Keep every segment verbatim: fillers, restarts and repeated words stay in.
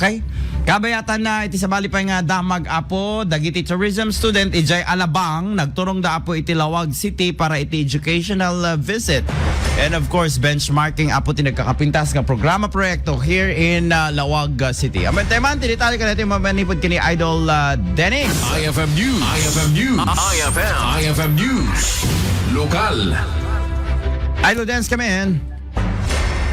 Okay? Kabayatan na iti sabali pay nga damag, Apo, dagiti tourism student idiay Alabang, nagturongda, Apo, iti Laoag City para iti educational, uh, visit. And of course, benchmarking, Apo, ti nagkakapintas nga programa proyekto here in, uh, Laoag, uh, City. Amay tayo man, ti detalye kadagiti manipud ken ni Idol, uh, Dennis. I F M News. I F M News. I F M. I F M News. Lokal. Idol Dennis, come in.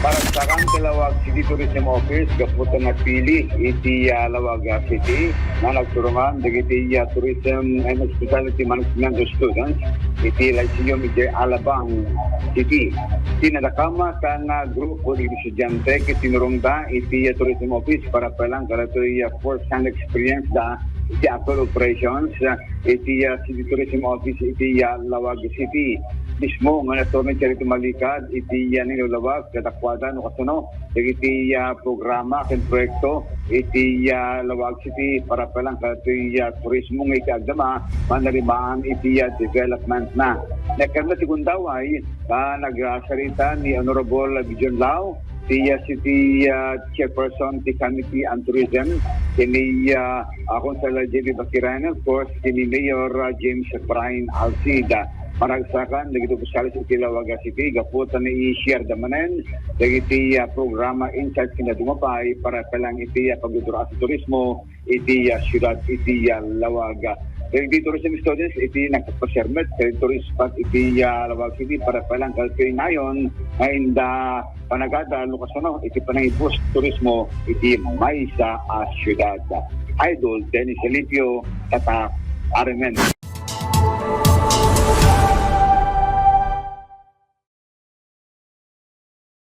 Para sa kan ti Laoag City Tourism Office, gapu ta napili iti, ah, Laoag, ah, City, nga nagturungan dagiti, ah, Tourism and Hospitality Management students iti Lyceum iti Alabang City. Ti nadakama kan, ah, grupo dagiti estudiante ket tinurongda iti, ah, Tourism Office para pay lang kadagitoy, ah, first hand experience da iti actual operations, ah, iti, ah, City Tourism Office iti, ah, Laoag City. Mismo nga naturong ti malikad iti, ah, nilulawag kadakuada no kasano dagiti, ah, programa ken proyekto iti, ah, Laoag City para pay lang kadagitoy, ah, turismo nga iti agdama, manarimaan iti, ah, development na. Nakadma ti gundaway, ah, nagsarita ni Honorable Gideon Lao, ti, ah, City, ah, Chairperson ti Committee on Tourism, ken ni, ah, ah, Councilor J B Bakiran, of course, ken ni Mayor, ah, James Brian Alcid. Maragsakan dagiti opisyales iti Laoag City gapu ta nai-share da manen dagiti, ah, programa insights ken dumapay para pay lang iti, ah, pagduduraas ti turismo iti, ah, siudad iti, ah, Laoag. Dagiti tourism students iti nagpapasermet ken tourist spot iti, ah, Laoag City para pay lang kadagitoy nayon nga inda panagada no kasano iti panangi-boost turismo iti maysa a siudad. Idol Dennis Alipio, Tatak, R M N.